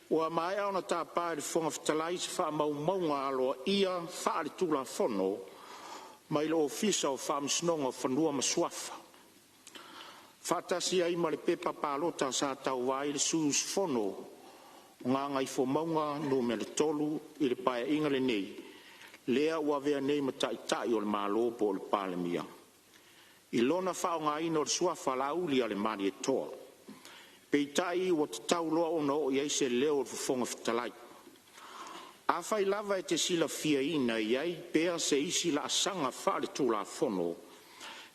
Ua maea ona tapa e le Fofoga Fetalai se faamaumauga aloaia faaletulafono mai le Ofisa o Faamasinoga o Fanua ma Suafa, faatasi ai ma le pepa palota sa tauva ai le sui usufono mo Gagaifomauga Nu.3 i le Paeaiga lenei, lea ua avea nei ma Taitai o le Malo po o le Palemia, i lona faaaogaina o le suafa Laaulialemalietoa. Peitai ua tatau loa ona oo i ai se leo o le Fofoga Fetalai. Afai lava e te silafiaina e i ai pea se isi laasaga faaletulafono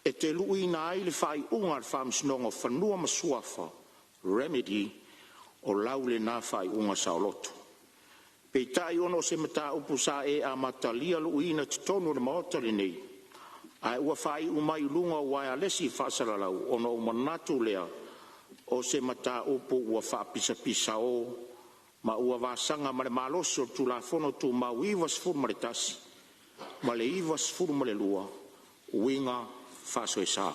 e te luiina ai le faaiuga a le Faamasinoga o Fanua ma Suafa remedy, o lau lena faaiuga saoloto. Peitai ona o se mataupu sa e amatalia luiina i totonu o le Maota lenei, ae ua faaiu mai i luga o uaealesi faasalalau, ona ou manatu lea o se mataupu ua faapisapisao ma ua vasaga ma le malosi o le Tulafono Tumau 91 ma le 92, uiga faasoesa.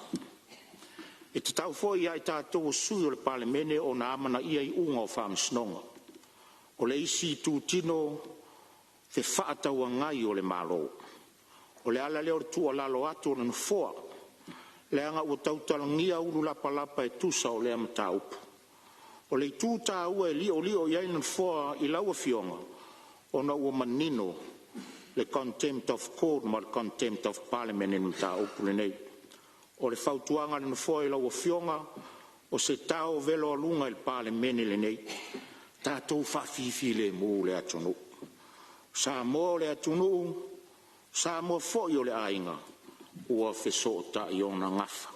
E tatau foi ia i tatou o sui o le Palemene ona amanaia iuga o faamasinoga. O le isi itutino fefaatauagai o le Malo. O le ala lea o le tuualalo atu a le Nofoa, leaga ua tautalagia ulu lapalapa e tusa o lea mataupu. O le itu taua e liolio i ai le Nofoa i lau Afioga, ona ua manino le Contempt of Court ma le Contempt of Parliament i le mataupu lenei. O le fautuaga a le Nofoa i lau Afioga, o se tao velo aluga i le Palemene lenei, tatou faafifilemu le atunuu. O Samoa o le atunuu, o Samoa foi o le aiga, ua fesootai ona gafa.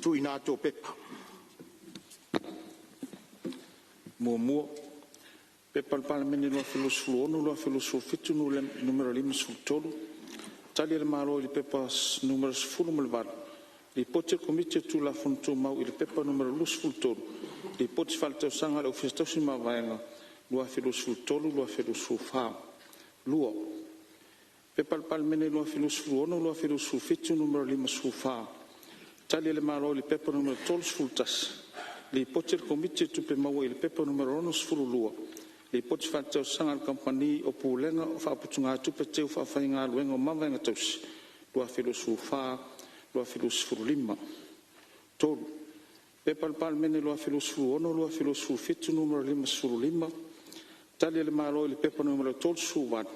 Tuuina atu o Pepa. 1. P.P.2026/2027 Nu.53, Tali a le Malo i le Pepa Nu.18, Lipoti a le Komiti o Tulafono Tumau i le Pepa Nu.23, Lipoti Faaletausaga a le Ofisa Tausi Mavaega 2023/2024. 2. P.P.2026/2027 Nu.54, Tali a le Malo i le P.P.2023/2024 Nu.31, Lipoti a le Komiti o Tupe Maua i le P.P.2022/2023, Lipoti Faaletausaga a le Kamupani o Pulega o Faaputugatupe Teu Faafaigaluega o Mavaega Tausi 2024/2025. 3. P.P.2026/2027 Nu.55, Tali a le Malo i le P.P.2023/2024,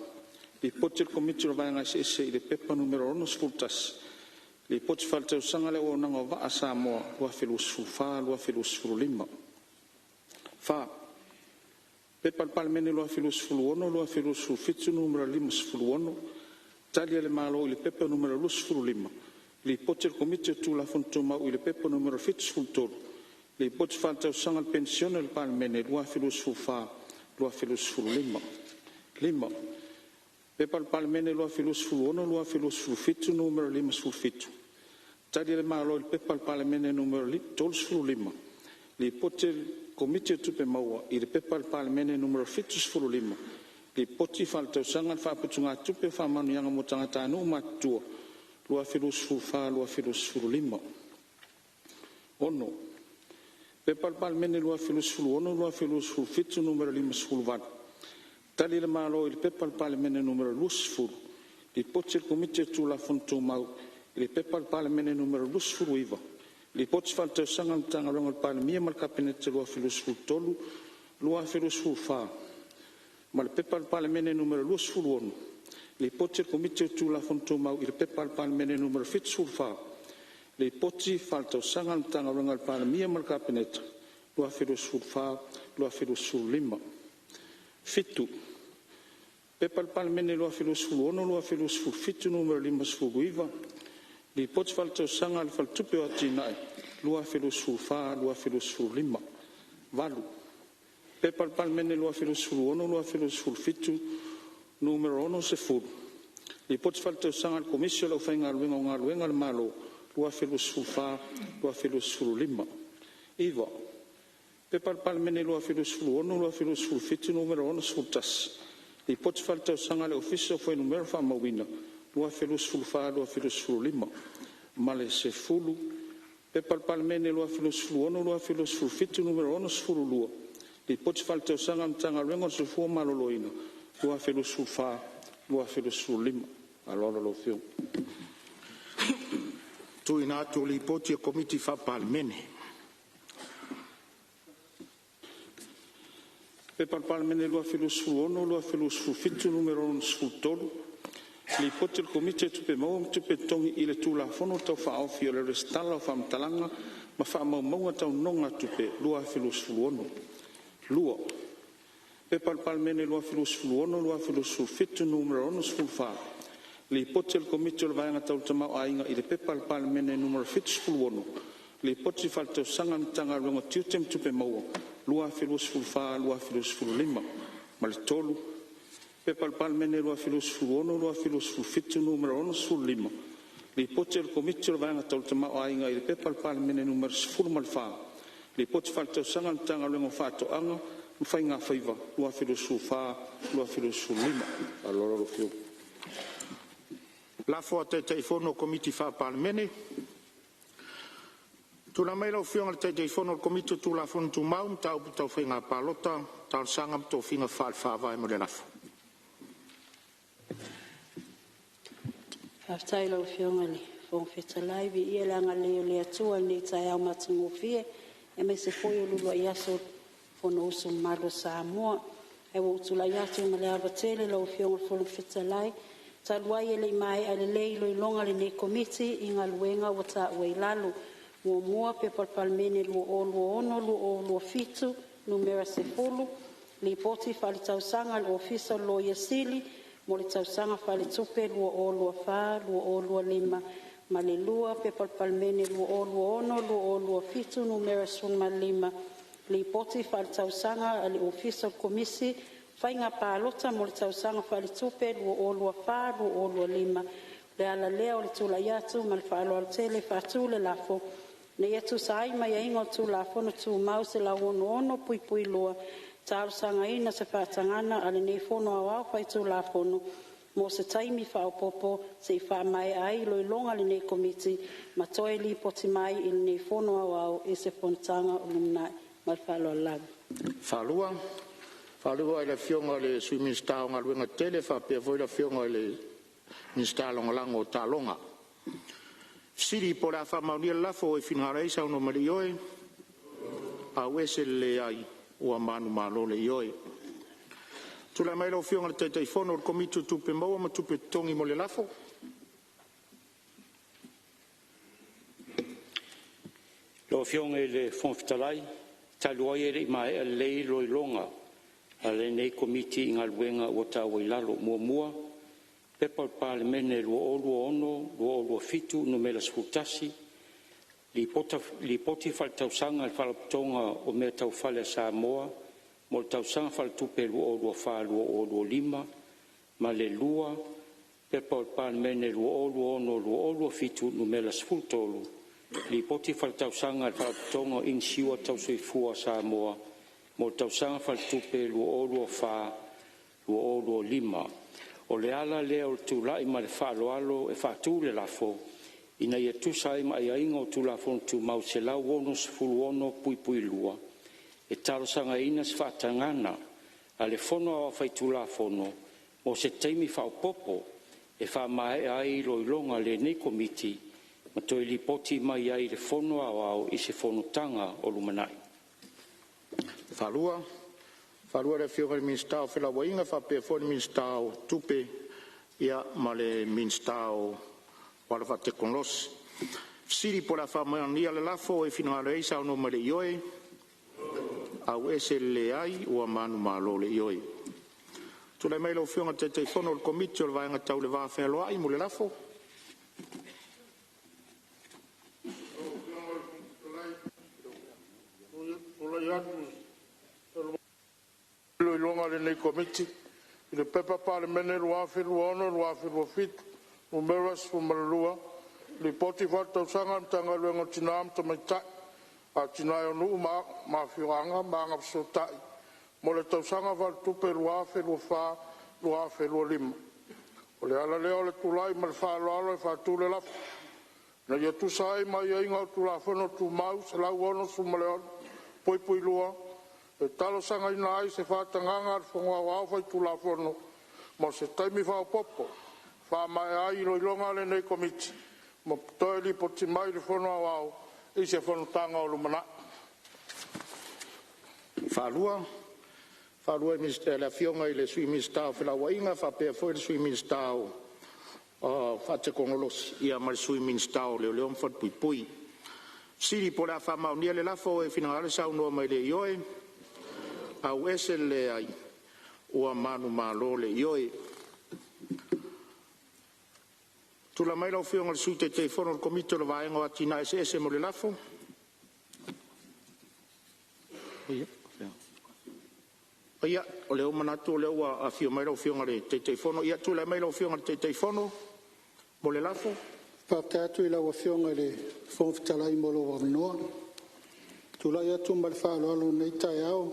Lipoti a le Komiti o le Vaega Eseese i le P.P.2023/2025, Lipoti Faaletausaga a le Auaunaga o Vaa a Samoa 2024/2025. 4. P.P.2026/2027 Nu.56, Tali a le Malo i le P.P.2023/2024, Lipoti a le Komiti o Tulafono Tumau i le P.P.2023/2025, Lipoti Faaletausaga a le Penisione a le Palemene 2024/2025. 5. P.P.2026/2027 Nu.57, Tali a le Malo i le P.P.2023/2024 Nu.35, Lipoti a le Komiti o Tupe Maua i le P.P.2023/2024 Nu.75, Lipoti Faaletausaga a le Faaputugatupe o Faamanuiaga mo Tagatanuu Matutua 2024/2025. 6. P.P.2026/2027 Nu.58, Tali a le Malo i le P.P.2023/2024 Nu.20, Lipoti a le Komiti o Tulafono Tumau i le P.P.2023/2024 Nu.29, Lipoti Faaletausaga a le Matagaluega a le Palemia ma le Kapeneta 2023/2024 ma le P.P.2023/2024 Nu.26, Lipoti a le Komiti o Tulafono Tumau i le P.P.2023/2024 Nu.74, Lipoti Faaletausaga a le Matagaluega a le Palemia ma le Kapeneta 2024/2025. 7. P.P.2026/2027 Nu.59, Lipoti Faaletausaga a le Faletupe o Atinae 2024/2025. 8. P.P.2026/2027 Nu.60, Lipoti Faaletausaga a le Komisi o le Aufaigaluega o Galuega a le Malo 2024/2025. 9. P.P.2026/2027 Nu.61, Lipoti Faaletausaga a le Ofisa o Fuainumera Faamauina 2024/2025 ma le 10. P.P.2026/2027 Nu.62, Lipoti Faaletausaga a le Matagaluega o le Soifua Maloloina 2024/2025. Ma le faaaloalo lau Afioga. Tuuina atu o Lipoti a Komiti Faa-Palemene. P.P.2026/2027 Nu.63, Lipoti a le Komiti o Tupe Maua ma Tupe Totogi i le Tulafono Tau Faaofi o le Resitala o Faamatalaga ma Faamaumauga Tau Nonogatupe 2016. 2. P.P.2026/2027 Nu.64, Lipoti a le Komiti o le Vaega Tau le Tamaoaiga i le P.P.2023/2024 Nu.76, Lipoti Faaletausaga a le Matagaluega o Tiute ma Tupe Maua 2024/2025 ma le 3. P.P.2026/2027 Nu.65, Lipoti a le Komiti o le Vaega Tau le Tamaoaiga i le P.P.2023/2024 Nu.14, Lipoti Faaletausaga a le Matagaluega o Faatoaga ma Faigafaiva 2024/2025. Faaaloalo lau Afioga. Lafo a Taitaifono o Komiti Faa-Palemene. Tulai mai lau Afioga i le Taitaifono o le Komiti o Tulafono Tumau, Mataupu Tau Faiga Palota, Talosaga ma Tofiga Faale-Faavae mo le lafo. Faafetai i lau Afioga i le Fofoga Fetalai. Viia le agalelei o le Atua i lenei taeao matagofie aemaise foi o le uluai aso o le Fonousu mamalu a Samoa. Ae ua ou tulai atu ma le ava tele lau Afioga i le Fofoga Fetalai, talu ai e le i maea lelei iloiloga a lenei Komiti i galuega ua taua i lalo: 1. P.P.2026/2027 Nu.10, Lipoti Faaletausaga a le Ofisa o le Loia Sili mo le Tausaga Faaletupe 2024/2025 ma le 2. P.P.2026/2027 Nu.15, Lipoti Faaletausaga a le Ofisa o le Komisi o Faiga Palota mo le Tausaga Faaletupe 2024/2025. O le ala lea o le tulai atu ma le faaaloalo tele e faatu le lafo, Ina ia tusa ai ma aiaiga o Tulafono Tumau 166(2), e talosagaina se faatagaga a lenei Fono Aoao Faitulafono mo se taimi faaopoopo se i faamaea ai iloiloga a lenei Komiti ma toe lipoti mai i lenei Fono Aoao i se fonotaga o lumanai. Ma le faaaloalo lava. Faalua i le Afioga i le Sui Minisita o Galuega Tetele faapea foi le Afioga i le Minisita Lagolago o Taaloga. Fesili po o le a faamaonia le lafo. Ua e finagalo ai saunoa mai i le ioe, faautagia le ioe. Tulai mai lau Afioga i le Taitaifono o le Komiti o Tupe Maua ma Tupe Totogi mo le lafo. Lau Afioga i le Fofoga Fetalai, talu ai e le i maea lelei iloiloga a lenei Komiti i Galuega ua taua i lalo: 1. P.P.2026/2027 Nu.11, Lipoti Faaletausaga a le Faalapotopotoga o Mea Tau Fale a Samoa mo le Tausaga Faaletupe 2024/2025 ma le 2. P.P.2026/2027 Nu.13, Lipoti Faaletausaga a le Faalapotopotoga o Inisiua Tau Soifua a Samoa mo le Tausaga Faaletupe 2024/2025. O le ala lea o le tulai ma le faaaloalo e faatu le lafo, Ina ia tusa ai ma aiaiga o Tulafono Tumau 166(2), e talosagaina se faatagaga a le Fono Aoao Faitulafono mo se taimi faaopoopo e faamaea ai iloiloga a lenei Komiti ma toe lipoti mai ai i le Fono Aoao i se Fonotaga o lumanai. Faalua le Afioga i le Minisita o Felauaiga faapea foi le Minisita o Tupe ma le Minisita o Auala Faatekonolosi. Fesili po o le a faamaonia le lafo. Ua e finagalo ai saunoa mai i le ioe, faautagia le ioe. Tulai mai lau Afioga i le Taitaifono o le Komiti o le Vaega Tau le Va Fealoai mo le lafo. Iloiloga a lenei Komiti i le P.P.2023/2024 Nu.12, Lipoti Faaletausaga a le Matagaluega o Tina ma Tamaitai, Atinae o Nuu ma Afioaga ma Agafesootai mo le Tausaga Faaletupe 2023/2025. O le ala lea o le tulai ma le faaaloalo e faatu le lafo, Ina ia tusa ai ma aiaiga o Tulafono Tumau 166(2), e talosagaina ai se faatagaga a le Fono Aoao Faitulafono mo se taimi faaopoopo e faamaea ai iloiloga a lenei Komiti ma toe lipoti mai i le Fono Aoao i se Fonotaga o lumanai. Faalua le Afioga i le Sui Minisita o Felauaiga faapea foi le Sui Minisita o Faatekonolosi ma le Sui Minisita o Leoleo ma Falepuipui. Fesili po o le a faamaonia le lafo. Ua e finagalo saunoa mai i le ioe, ua manumalo le ioe. Tulai mai lau Afioga i le Sui Taitaifono o le Komiti o le Vaega o Atinae Eseese mo le lafo. Ia, o lea ua manatu o lea ua afio mai lau Afioga i le Taitaifono. Ia, tulai mai lau Afioga i le Taitaifono mo le lafo. Faafetai atu i lau Afioga i le Fofoga Fetalai mo lou avanoa. E tulai atu ma le faaaloalo i lenei taeao.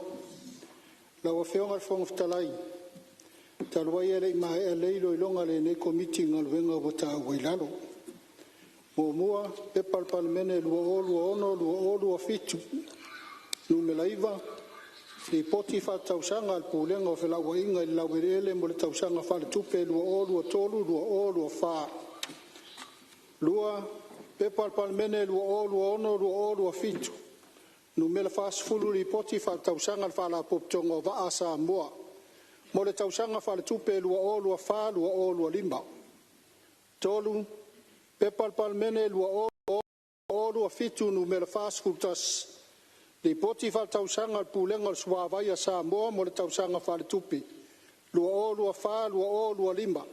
Lau Afioga i le Fofoga Fetalai, talu ai e le i maea lelei iloiloga a lenei Komiti i Galuega ua taua i lalo: 1. P.P.2026/2027 Nu.9, Lipoti Faaletausaga a le Pulega o Felauaiga i le Laueleele mo le Tausaga Faaletupe 2023/2024; 2. P.P.2026/2027 Nu.40, Lipoti Faaletausaga a le Faalapotopotoga o Vaa a Samoa mo le Tausaga Faaletupe 2024/2025; 3. P.P.2026/2027 Nu.41, Lipoti Faaletausaga a le Pulega o le Suavai a Samoa mo le Tausaga Faaletupe 2024/2025;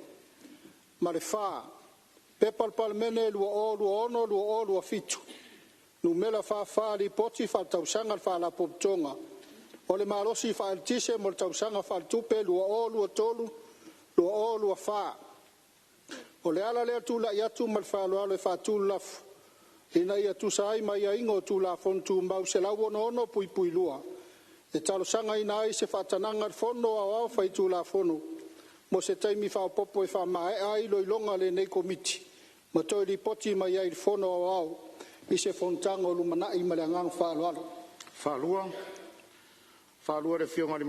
ma le 4. P.P.2026/2027 Nu.44, Lipoti Faaletausaga a le Faalapotopotoga o le Malosi Faaeletise mo le Tausaga Faaletupe 2023/2024. O le ala lea o le tulai atu ma le faaaloalo e faatu le lafo, Ina ia tusa ai ma aiaiga o Tulafono Tumau 166(2), e talosagaina ai se faatagaga a le Fono Aoao Faitulafono mo se taimi faaopoopo e faamaea ai iloiloga a lenei Komiti ma toe lipoti mai ai i le Fono Aoao i se Fonotaga o lumanai. Ma le agaga faaaloalo. 2. Le Afioga i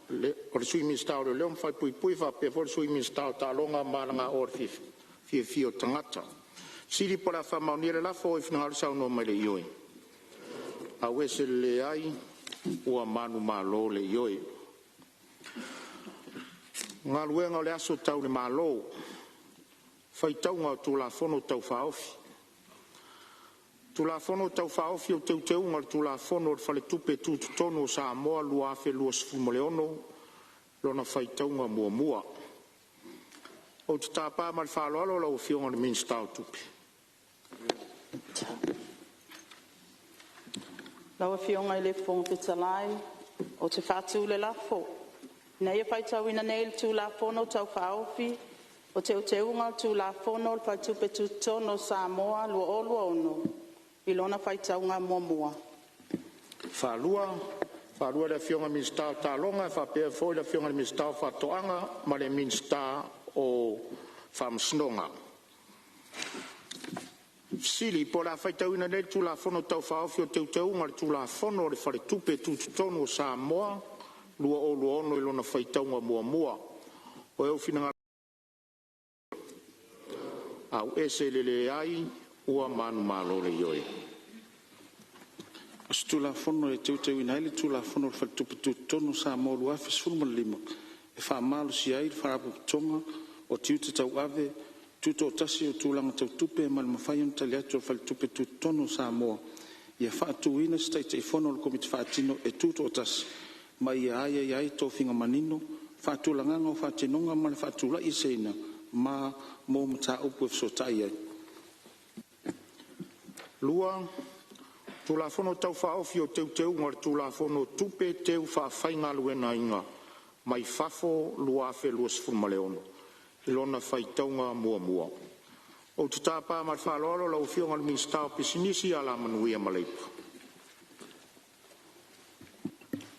le Sui Minisita o Leoleo ma Falepuipui faapea foi le Sui Minisita o Taaloga ma Aganaoa Fiafia o Tagata. Fesili po o le a faamaonia le lafo. Ua finagalo saunoa mai le ioe. Auese le leai, ua manumalo le ioe. Galuega o le Aso Tau le Malo, Faitauga o Tulafono Tau Faaofi. Tulafono Tau Faaofi o Teuteuga o le Tulafono o le Faletupe Tutotonu o Samoa 2026 – Lona faitauga muamua. Ou te tapa ma le faaaloalo lau Afioga i le Minisita o Tupe. Lau Afioga i le Fofoga Fetalai ou te faatu le lafo, Ina ia faitauina nei le Tulafono Tau Faaofi o Teuteuga o le Tulafono o le Faletupe Tutotonu o Samoa 2026 i lona faitauga muamua. 2. Le Afioga i le Minisita o Taaloga faapea foi le Afioga i le Minisita o Faatoaga ma le Minisita o Faamasinoga. Fesili po o le a faitauina nei le Tulafono Tau Faaofi o Teuteuga o le Tulafono o le Faletupe Tutotonu o Samoa 2026 i lona faitauga muamua. O lou finagalo ua manumalo le Ioe. O se Tulafono e Teuteuina ai le Tulafono o le Faletupe Tutotonu o Samoa 2015 e faamalosia ai le Faalapotopotoga o Tiute Tauave Tutoatasi o tulaga tau tupe ma le mafai ona tali atu a le Faletupe Tutotonu o Samoa, ia faatuina se Taitaifono o le Komiti Faatino e tutoatasi, ma ia aiaia ai tofiga manino, faatulagaga o faatinoga ma le faatulaieseina, ma mo mataupu e fesootai ai. 2. Tulafono Tau Faaofi o Teuteuga o le Tulafono o Tupe Teu Faafaigaluegaina mai Fafo 2026 i lona faitauga muamua. Ou te tapa ma le faaaloalo lau Afioga i le Minisita o Pisinisi, Alamanuia ma Leipa.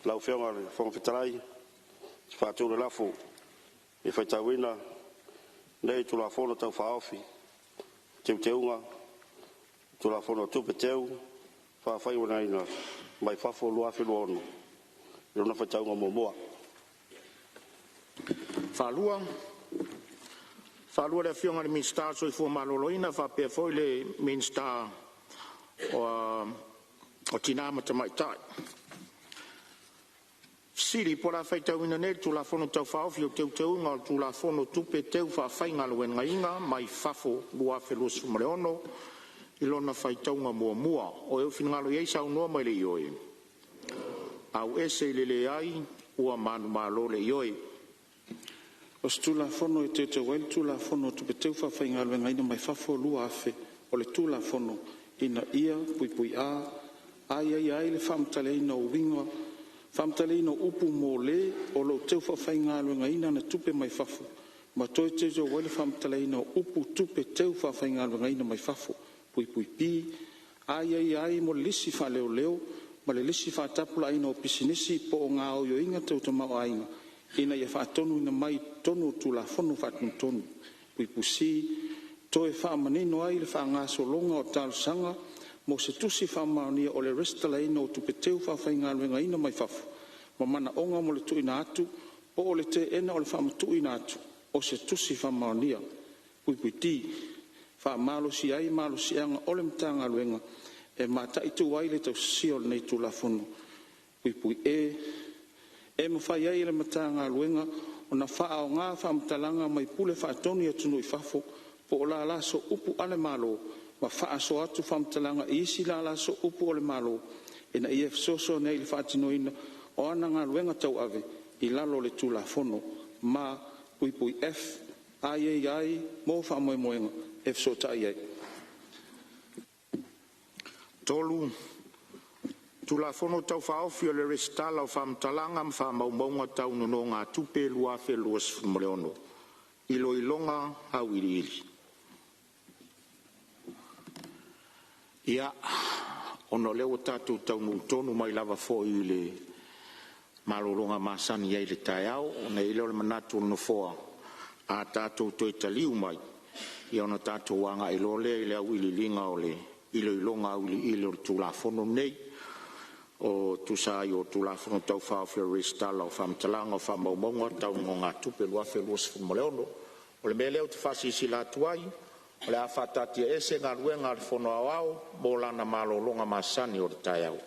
Lau Afioga i le Fofoga Fetalai, ou te faatu le lafo, Ina ia faitauina nei le Tulafono Tau Faaofi o Teuteuga o le Tulafono o Tupe Teu Faafaigaluegaina mai Fafo 2026 i lona faitauga muamua. 2. Le Afioga i le Minisita o le Soifua Maloloina faapea foi le Minisita o Tina ma Tamaitai. Fesili po o le a faitauina nei le Tulafono Tau Faaofi o Teuteuga o le Tulafono o Tupe Teu Faafaigaluegaina mai Fafo 2026 i lona faitauga muamua. O e ua finagalo i ai saunoa mai le Ioe. Auese i le leai, ua manumalo le Ioe. O se Tulafono e Teuteu ai le Tulafono o Tupe Teufaafaigaluegaina mai Fafo 2000 o le Tulafono, ina ia: (a). Aiaia ai le faamatalaina o upu mo le o lo o teu faafaigaluegaina ana tupe mai fafo ma toe teuteu ai le faamatalaina o upu tupe teu faafaigaluegaina mai fafo; (b). Aiaia ai mo le lisi faaleoleo ma le lisi faatapulaaina o pisinisi po o gaoioiga tau tamaoaiga ina ia faatonuina mai i totonu o Tulafono Faatonutonu; (c). Toe faamanino ai le faagasologa o talosaga mo se tusi faamaonia o le resitalaina o tupe teu faafaigaluegaina mai fafo ma manaoga mo le tuuina atu po o le teena o le faamatuuina atu o se tusi faamaonia. (D). Faamalosia ai malosiaga o le Matagaluega e mataitu ai le tausisia o lenei Tulafono. (E). E mafai ai e le Matagaluega ona faaaoga faamatalaga mai Pule Faatonu i atunuu i fafo po o lala sooupu a le Malo ma faasoa atu faamatalaga i isi lala sooupu a le Malo ina ia fesoasoani ai i le faatinoina o ana galuega tauave i lalo o le Tulafono, ma (f). Aiaia ai mo faamoemoega e fesootai ai. 3. Tulafono Tau Faaofi o le Resitala o Faamatalaga ma Faamaumauga Tau Nonogatupe 2026. Iloiloga Auiliili. Ia, ona o lea ua tatou taunuu tonu mai lava foi i le malologa masani ai i le taeao. Ona i ai lea o le manatu o le Nofoa, a tatou toe taliu mai, ia ona tatou agai loa lea i le auiliiliga o le iloiloga auiliili o le Tulafono lenei, e tusa ai o le Tulafono Tau Faaofi o le Resitala o Faamatalaga o Faamaumauga Tau Nonogatupe 2026. O le mea lea ou te faasilasila atu ai, o le a faataatiaese Galuega a le Fono Aoao mo lana malologa masani o le taeao.